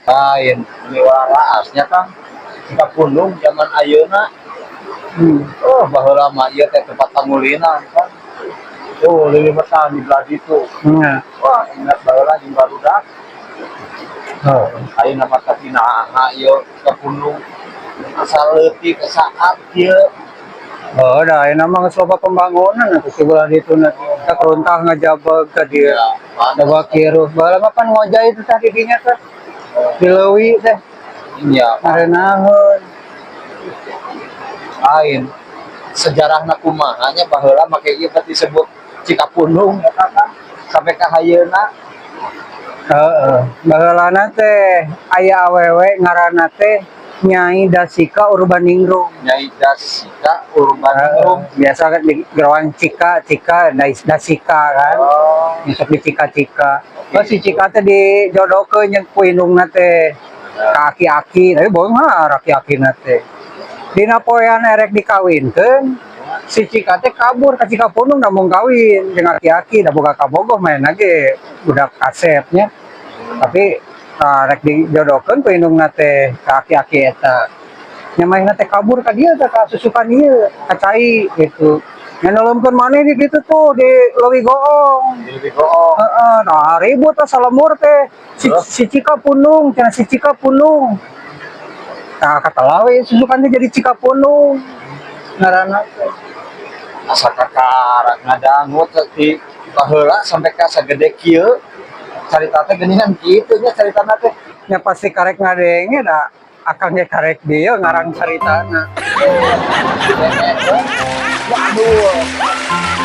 Lain ini waraasnya, Kang. Cikapundung zaman ayeuna. Oh, baheula mah ieu teh tempat pangulinan kan. Tuh, liliwetan di belah ditu. Wah, ingat baheula jeung barudak. Oh. Ayeuna mah tapi naha ieu Cikapundung asa leutik saat ieu. Oh, dah ayeuna mah geus loba pembangunan atuh sebelah ditu na. Ka runtah ngajabeg ka dieu. Ya, Coba kiruh. Baheula mah pan ngojay itu teh di dinya teh. Di leuwi teh. Iya, Ngarenaheun. Lain sejarahna kumaha nya, baheula make ieu teh disebut Cikapundung eta kan sampai ka ayeuna? Heeh. Baheulana teh aya awewe ngaranna teh Nyai Dasika Urbaningrum. Nyai Dasika Urbaningrum. Heeh. Biasa kan di gerowan Cika, Cika, Dasika kan. Oh. Besok di Cika Cika. Oh, si Cika teh dijodohkeun jeung ku indungna teh ka aki-aki, tapi beunghar aki-akina teh. Dina poean erek dikawinkeun, si Cika teh kabur ka Cikapundung, da moal kawin jeung aki-aki, da boga kabogoh main ge budak kasepnya. Tapi rek dijodohkeun ku indungna teh ka aki-aki eta. Nya manehna teh kabur ka dieu teh, ka susukan ieu, ka cai gitu. Nya nulungkeun maneh di ditu tuh di Leuwi Goong. Di Leuwi Goong. Heeh, nah ribut lah salembur teh. Si, Terus? si Cika Pundung, cenah si Cika Pundung. Nah, kata lawe susukan teh jadi Cika Pundung. Ngaranna teh. Asa kakara ngadangu teh di baheula sampai ka sagede kieu carita teh geuningan kitu nya caritana teh. Nya pasti karek ngadenge, da akang ge karek dieu ngarang caritana. Waduh.